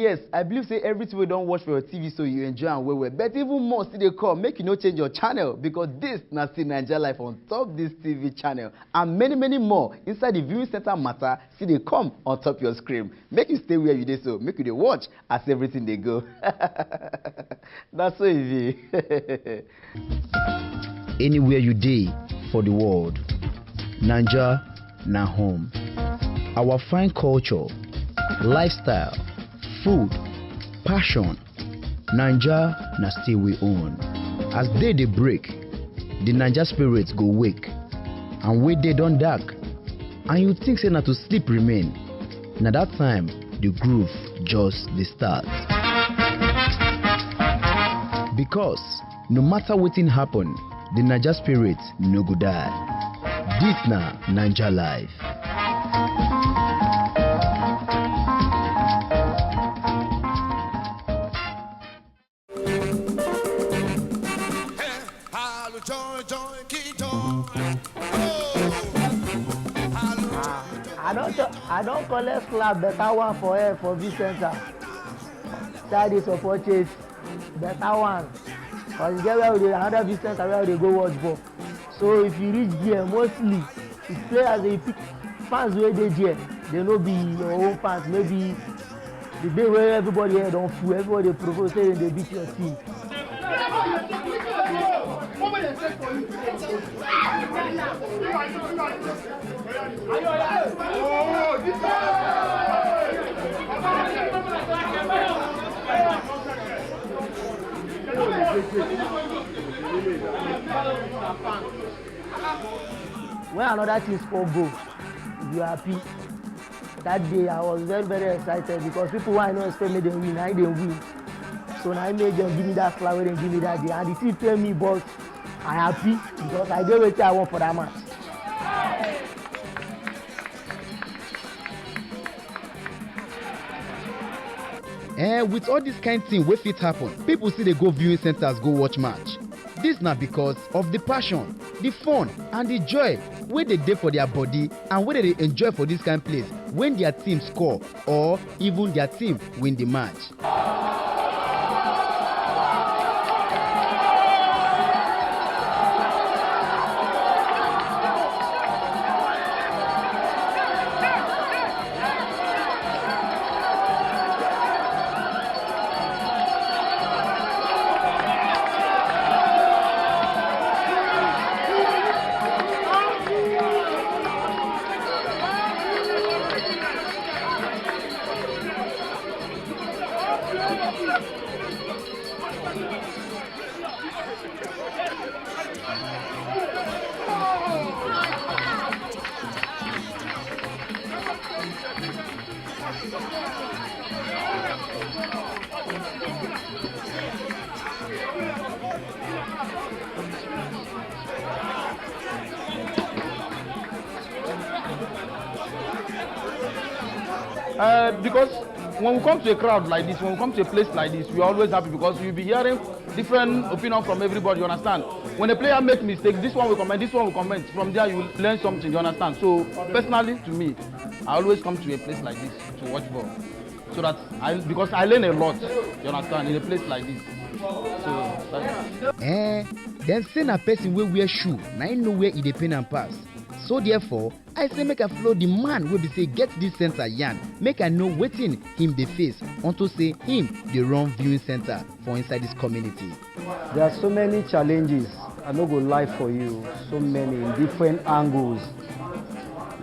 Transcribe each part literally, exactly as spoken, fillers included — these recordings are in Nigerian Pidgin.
Yes, I believe say everything we don watch for your T V, so you enjoy am well well. But even more still dey come. Make you no change your channel, because this na still Naija Life on top this T V channel, and many many more inside the viewing center matter still dey come on top your screen. Make you stay where you dey, so make you dey watch as everything dey go. Na so e be. Anywhere you dey for the world, Naija na home. Our fine culture, lifestyle, food, passion, Naija na still we own. As day dey break, the Naija spirit go wake, and wey day don dark, and you think say na to sleep remain, na that time the groove just dey start. Because no matter wetin happen, the Naija spirit no go die. This na Naija Life. I don cho- I don collect slap better one for here for Vicenta. Side dey support Chase. Better one. Cause e get where we dey, another Vicenta where we dey go watch ball. So if you reach there, mostly the players dey pick fans wey dey there. They no be your own fans. Maybe the day where everybody here don full, everybody dey propose say dem dey beat your team. When another team score goal, you happy. That day I was very very excited because people wey I no expect make dem win, na im dem win. So na im make dem give me that slap wey dem give me that day, and the team pay me, but I happy because I get wetin I want for that match. Eh, with all this kind thing wey fit happen, people still dey go viewing centers go watch match. This na because of the passion, the fun, and the joy wey dey dey for their body and wey dem dey enjoy for this kind place when their team score or even their team win the match. Uh, because when we come to a crowd like this, when we come to a place like this, we are always happy because you'll be hearing different opinion from everybody, you understand? When a player make mistake, this one will comment, this one will comment. From there, you learn something, you understand? So, personally, to me, I always come to a place like this to watch ball. So that I, because I learn a lot, you understand, in a place like this. So, that's Eh, dem say na person wey wear shoe, na im know where e dey pain am pass. So therefore, I say make I follow the man wey be say get this center yarn, make I know wetin him dey face, unto say him dey run viewing center for inside this community. There are so many challenges, I no go lie for you, so many in different angles.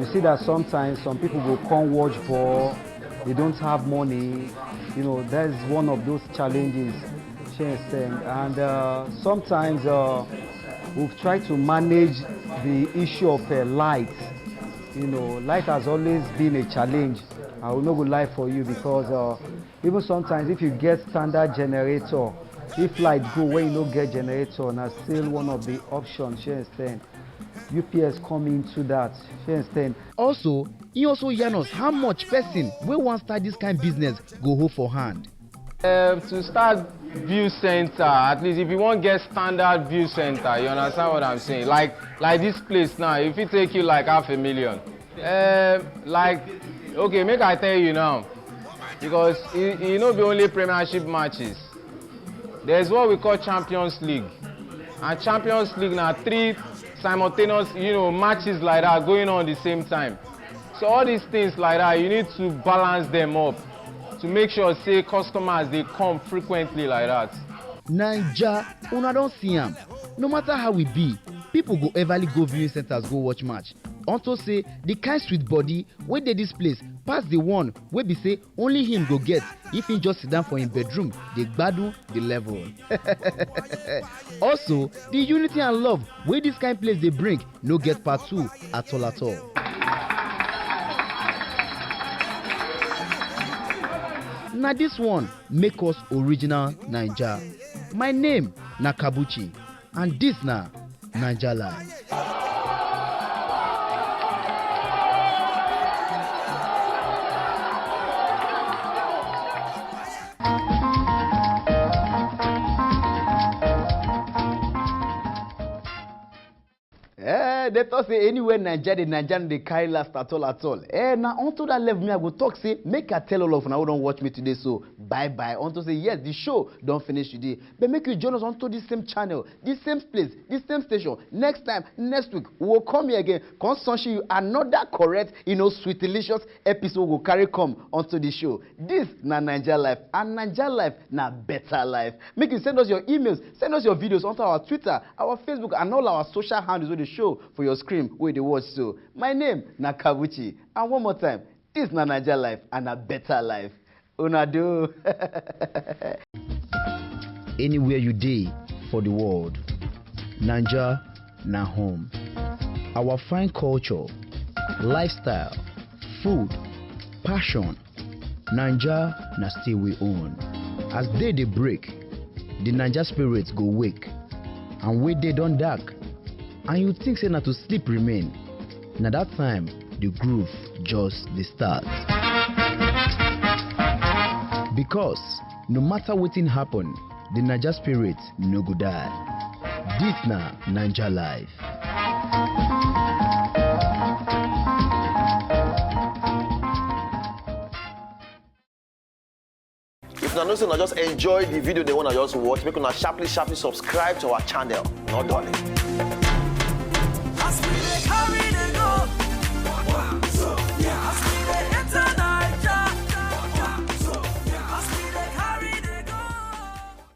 You see that sometimes some people go come watch ball, they don't have money. You know, that's one of those challenges, shey you understand? And uh, sometimes uh, we've tried to manage the issue of uh, light. You know, light has always been a challenge. I will no go lie for you because uh, even sometimes if you get standard generator, if light go when you no get generator, na still one of the options, shey you understand? U P S come into that, shey you understand? Also, he also yarn us how much person wey wan start this kind business go hold for hand. Um, to start view center, at least if you wan get standard view center, you understand what I'm saying? Like like this place now, if it take you like half a million, um, like, okay, make I tell you now. because e e no be only Premiership matches. There's what we call Champions League, and Champions League na three simultaneous, you know, matches like that going on the same time. So all these things like that, you need to balance them up to make sure say customers dey come frequently like that. Naija, una don see am. No matter how e be, people go everly go viewing centers go watch match. Unto say the kind sweet body wey dey this place pass the one wey be say only him go get if he just sit down for him bedroom dey gbadun the level. Also, the unity and love wey this kind place dey bring no get part two at all at all. Na this one make us original Naija. My name na Kabuchi, and this na Naija Live. Eh, they talk say anywhere Naija dey, Naija no dey carry last at all at all. Eh, na unto that level me I go talk say make I tell all of una who don watch me today so bye bye. Unto say yes, the show don finish today. But make you join us unto this same channel, this same place, this same station. Next time, next week, we will come here again. Come sunshine you another correct, you know, sweet delicious episode we go carry come unto the show. This na Naija Life, and Naija Life na better life. Make you send us your emails, send us your videos onto our Twitter, our Facebook, and all our social handles wey dey show for your screen wey you dey watch so. My name na Kabuchi, and one more time, this na Naija Life and na better life. Una do. Anywhere you dey for the world, Naija na home. Our fine culture, lifestyle, food, passion, Naija na still we own. As day dey break, the Naija spirit go wake, and wey day don dark, and you think say na to sleep remain, na that time the groove just dey start. Because no matter wetin happen, the Naija spirit no go die. This na Naija Life. If una know say una just enjoy the video dem wey una just watch, make una sharply sharply subscribe to our channel. No dulling.